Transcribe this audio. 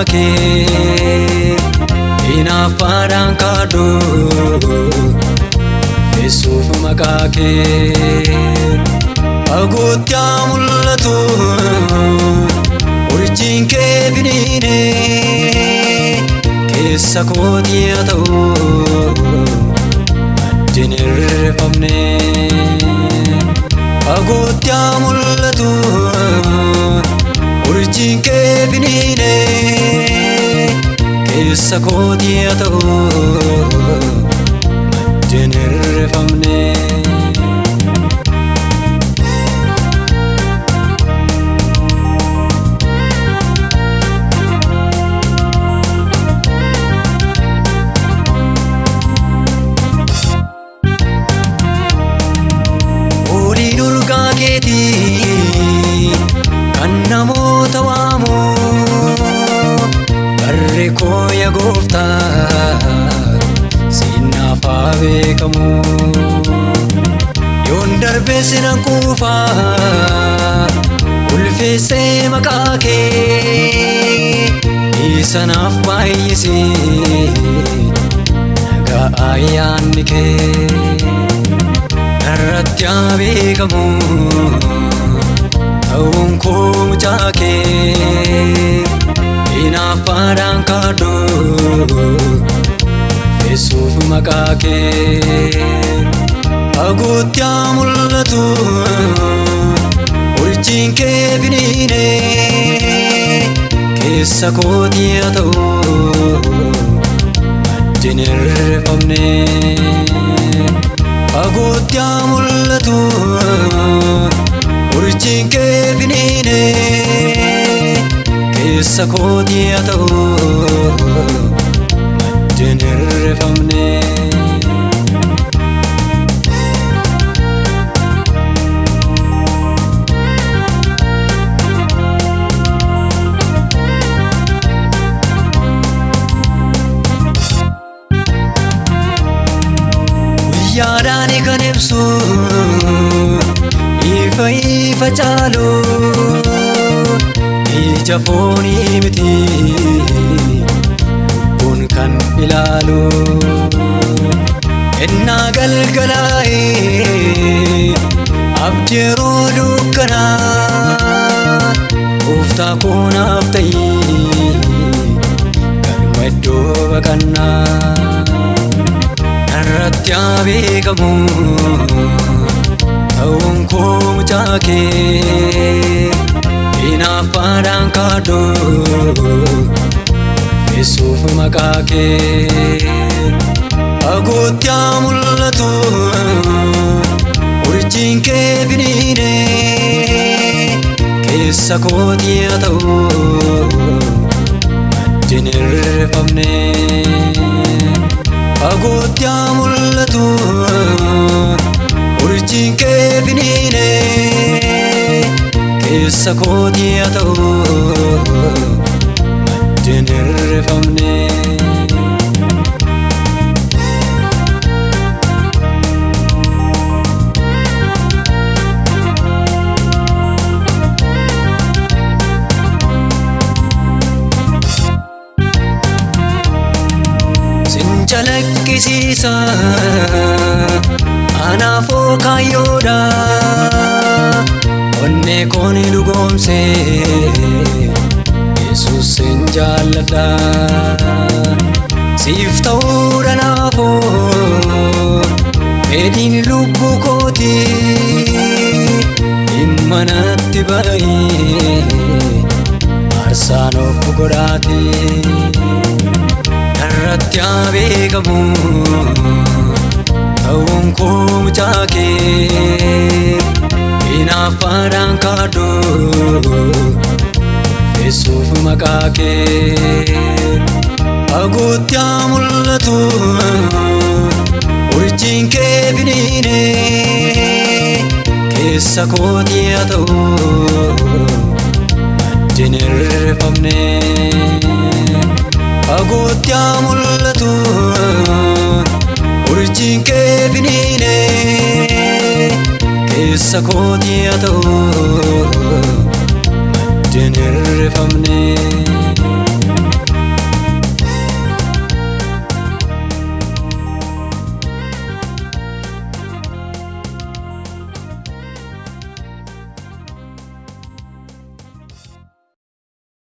maqaa kee Hinaaffaadhaan kaadhu Yesuuf maqaa kee Fagootti haa mul'atu Urjiin kee finiine Keessa kootii haa ta'u Maddeen hirrifamne Fagootti haa mul'atu Urjiin kee finiine Keessa kootii haa ta'u Maddeen hirrifamne. Oliin urgaa keetii kan namoota waamu barri koo yaa gooftaa siin naaf haa beekamu. Yoon darbe sinan kuufa ulfeessee maqaa kee isa naaf baay'isi nagaa ayyaanni kee. Narratti haa beekamu ta'uun koo mucaa kee Hinaaffaadhaan kaadhu Yesuuf maqaa kee Fagootti haa mul'atu Urjiin kee finiine Keessa kootii haa ta'u Maddeen hirrifamne. Fagootti haa mul'atu Urjiin kee finiine Keessa kootii haa ta'u Maddeen hirrifamne. Guyyaadhaan kan ibsu ifa ifa caalu ija foonii miti lubbuun kan ilaalu ennaa galgalaa'ee abdii yeroo dukkanaa gooftaa koo naaf ta'i galma iddoo baqannaa. Narratti haa beekamu ta'uun koo mucaa kee Hinaaffaadhaan kaadhu Yesuuf maqaa kee Fagootti haa mul'atu Urjiin kee finiine Keessa kootii haa ta'u Maddeen hirrifamne. Fagootti haa mul'atu Urjiin kee finiine Keessa kootii haa ta'u Maddeen hirrifamne. Sin calaqqisiisa anaafoo kaayyoodha onnee koon dhugoomse Yesuus sin jaalladha siif ta'uudha naafoo fedhiin lubbuu kooti dhimma natti ba'i aarsaan of godhaati. Narratti haa beekamu ta'uun koo mucaa kee Hinaaffaadhaan kaadhu Yesuuf maqaa kee Fagootti haa mul'atu Urjiin kee finiine Keessa kootii haa ta'u Maddeen hirrifamne. Fagootti haa mul'atu Urjiin kee finiine Keessa kootii haa ta'u Maddeen hirrifamne.